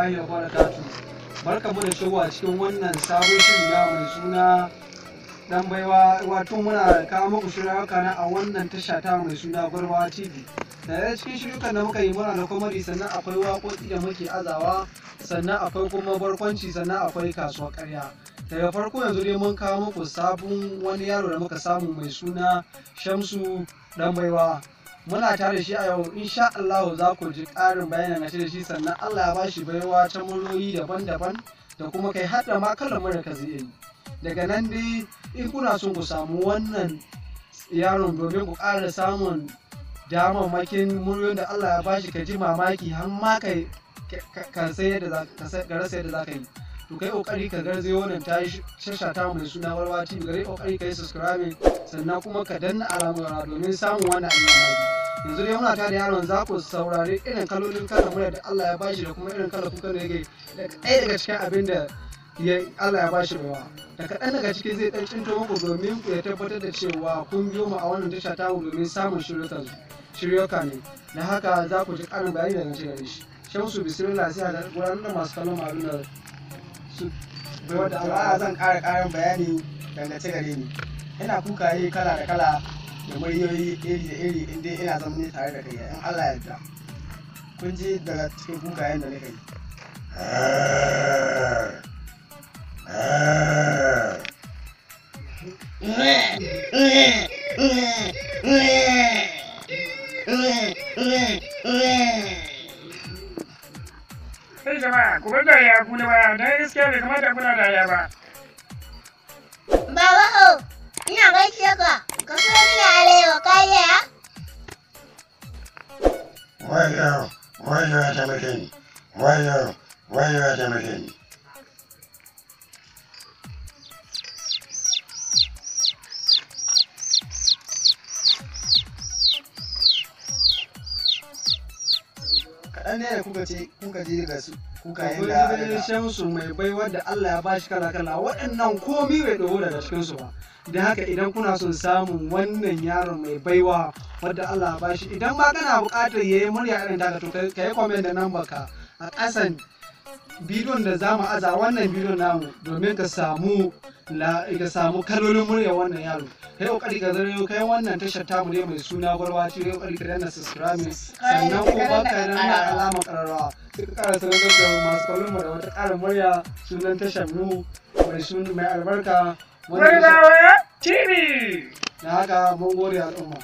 Rahmatullahi wa barakatuh. Barkamu da shigowa cikin wannan sabon shiri na mai suna Dan Baiwa, wato muna kawo muku shiryuka na a wannan tasha ta mai suna Gwarbawa TV. Daga cikin shiryukan da muka yi muna na comedy, sannan akwai waƙoƙi da muke azawa, sannan akwai kuma barkwanci, sannan akwai kasuwar ƙarya. Daga farko yanzu dai mun kawo muku sabon wani yaro da muka samu mai suna Shamsu Dan Baiwa. Muna tare da shi a yau, insha Allah za ku ji ƙarin bayani na da shi, sannan Allah ya bashi baiwa ta muryoyi daban-daban da kuma kai har da ma kalan murya ka zai yi. Daga nan dai in kuna son ku samu wannan yaron domin ku ƙara samun damammakin muryoyin da Allah ya bashi, ka ji mamaki har ma ka rasa yadda za ka yi. To kai kokari ka garzayo wannan tasha ta mai suna Gwarbawa TV, gare kokari ka yi subscribing sannan kuma ka danna alamar domin samun wannan abin. Yanzu dai muna tare da yaron, za ku saurari irin kalolin kalan murya da Allah ya bashi da kuma irin kalar kukan da yake da ɗaya daga cikin abin da Allah ya bashi baiwa. Da kaɗan daga ciki zai ɗan cinto muku domin ku ya tabbatar da cewa kun biyo mu a wannan tasha ta mu domin samun shiryuka ne. Da haka za ku ji ƙarin bayani daga gare shi. Shamsu, bismillah, sai a gudanar da masu kallon abin da su baiwa da Allah. Zan ƙara ƙarin bayani dangance gare ni. Ina kukaye kala da kala da muryoyi iri da iri in dai ina zamne tare da kai, in Allah ya yarda. Kun ji daga cikin kukayen da nake yi. Kai jama'a, ku bar dariya ku na baya, don gaskiya bai kamata kuna dariya ba. Baba ho, ina gaishe ka, ka so mini alewa ka iya? Wayo, wayo ya taimake ni. Wayo, wayo ya taimake ni. Kaɗan ne da kuka ce kuka ji daga su kukayen Kun da ji Shamsu mai baiwa da Allah ya bashi kala kala, waɗannan komi bai ɗogo daga cikin su ba. Idan haka idan kuna son samun wannan yaron mai baiwa wadda Allah ya bashi, idan ma kana buƙatar yayi murya irin taka, to ka yi comment da number ka a ƙasan bidiyon da zamu aza wannan bidiyon namu domin ka samu ka samu kalolin murya wannan yaro. Kai kokari ka zarayo kai wannan tashar tamu ne mai suna Gwarbawa TV, kai kokari ka danna subscribe sannan kuma ka danna alamar kararrawa, sai ka ƙara sanar da masu kallon mu da wata ƙarin murya. Sunan tashar mu mai suna mai albarka Gwarbawa TV! Da haka mun gode al'umma.